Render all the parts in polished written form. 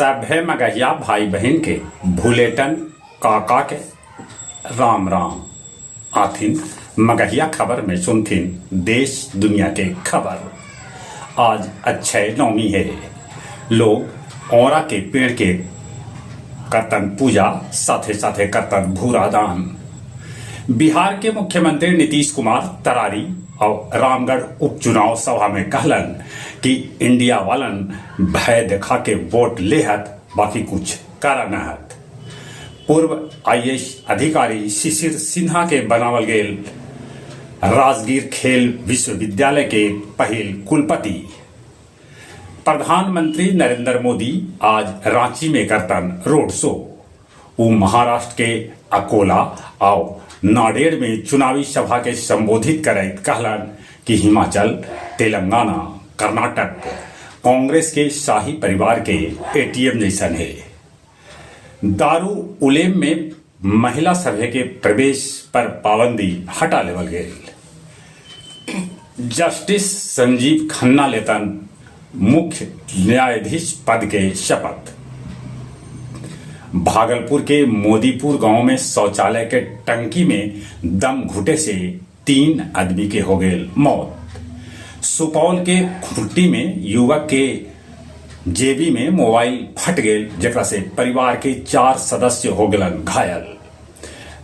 सभे मगहिया भाई बहिन के भुलेटन काका के राम राम। आथिन मगहिया खबर में सुनथिन देश दुनिया के खबर। आज अक्षय नवमी हे। लोग औंरा के पेड़ के करतन पूजा, साथे साथे करतन भूरा दान। बिहार के मुख्यमंत्री नीतीश कुमार तरारी और रामगढ़ उपचुनाव सभा में कहलन कि इंडिया वालन भय देखा के वोट लेहत, बाकी कुछ करा न हत। पूर्व आईएएस अधिकारी शिशिर सिन्हा के बनावल गेल राजगीर खेल विश्वविद्यालय के पहिल कुलपति। प्रधानमंत्री नरेंद्र मोदी आज रांची में करतन रोड शो। उ महाराष्ट्र के अकोला आउ नांदेड़ में चुनावी सभा के संबोधित करैत कहलन कि हिमाचल, तेलंगाना, कर्नाटक कांग्रेस के शाही परिवार के एटीएम जैसन हे। दारू उलेम में महिला सभे के प्रवेश पर पाबंदी हटा लेवल गेल। जस्टिस संजीव खन्ना लेतन मुख्य न्यायाधीश पद के शपथ। भागलपुर के मोदीपुर गांव में शौचालय के टंकी में दम घुटे से 3 आदमी के हो गेल मौत। सुपौल के खुट्टी में युवक के जेबी में मोबाइल फट गेल, जेकरा से परिवार के 4 सदस्य हो गेलन घायल।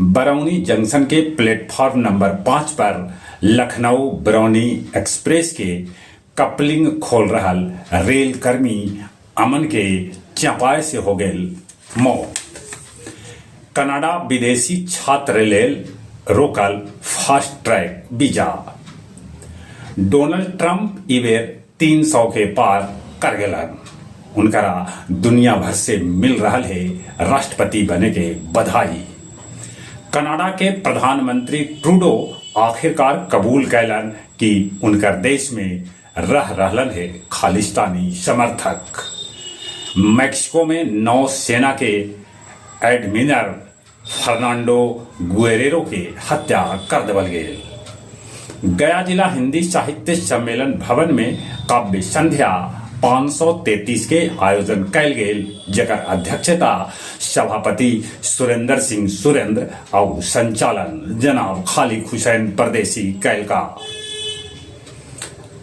बरौनी जंक्शन के प्लेटफॉर्म नंबर 5 पर लखनऊ बरौनी एक्सप्रेस के कपलिंग खोल रहल रेलकर्मी अमन के चपाए से हो गेल मौत। कनाडा विदेशी छात्र लेल रोकल fast track visa. Donald Trump ई बेर 300 के पार कर गेलन। उनकरा दुनिया भर से मिल रहल हे राष्ट्रपति बने के बधाई। कनाडा के प्रधानमंत्री ट्रूडो आखिरकार कबूल कैलन कि उनकर देश में रह रहलन हे खालिस्तानी समर्थक। मैक्सिको में नौसेना के एडमिरल फर्नांडो गुएरेरो के हत्या कर देवल गेल। गया जिला हिंदी साहित्य सम्मेलन भवन में काव्य संध्या 533 के आयोजन कैल गेल, जेकर अध्यक्षता सभापति सुरेंद्र सिंह सुरेंद्र और संचालन जनाब खालिक हुसैन परदेसी कैल का।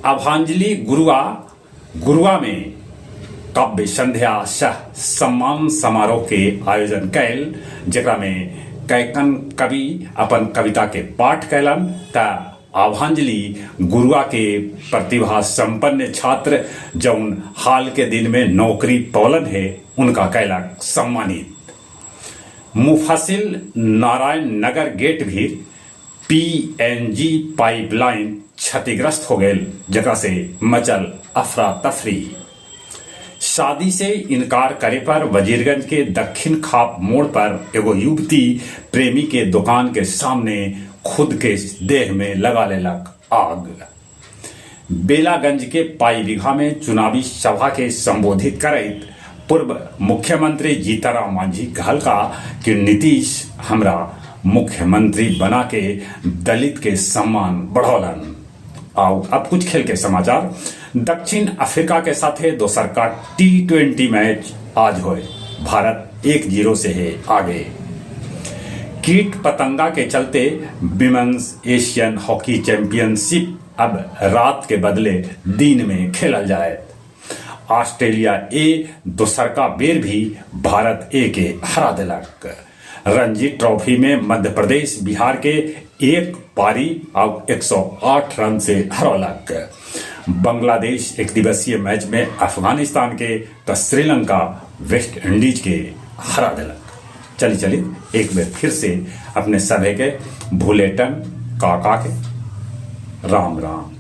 आभांजलि गुरुआ गुरुआ में काव्य संध्या सह सम्मान समारोह के आयोजन कैल, जेकरा में कैकन कवि अपन कविता के पाठ कैलन त आभांजलि गुरुआ के प्रतिभा संपन्न छात्र जौन हाल के दिन में नौकरी पौलन है, उनका कैलक सम्मानित। मुफसिल नारायण नगर गेट भी पीएनजी पाइपलाइन क्षतिग्रस्त हो गेल, जेकरा से मचल अफरा तफरी। शादी से इनकार करे पर वजीरगंज के दक्षिण खाप मोड़ पर एगो युवती प्रेमी के दुकान के सामने खुद के देह में लगा लेलक आग। बेलागंज के पाईबिघा में चुनावी सभा के संबोधित करैत पूर्व मुख्यमंत्री जीतनराम मांझी कहलका कि नीतीश हमरा मुख्यमंत्री बना के दलित के सम्मान बढ़ौलन। आओ अब कुछ खेल के समाचार। दक्षिण अफ्रीका के साथे दोसर का टी20 मैच आज होए। भारत 1-0 से है आगे। कीट पतंगा के चलते विमेंस एशियन हॉकी चैंपियनशिप अब रात के बदले दिन में खेलल जाए। ऑस्ट्रेलिया ए दोसर का बेर भी भारत ए के हरा दिलक। रणजी ट्रॉफी में मध्य प्रदेश बिहार के 1 पारी और 108 रन से हरौलक। बांग्लादेश एक दिवसीय मैच में अफगानिस्तान के तो श्रीलंका वेस्ट इंडीज के हरा दिलक। चली चली एक बार फिर से अपने सभे के भुलेटन काका के राम राम।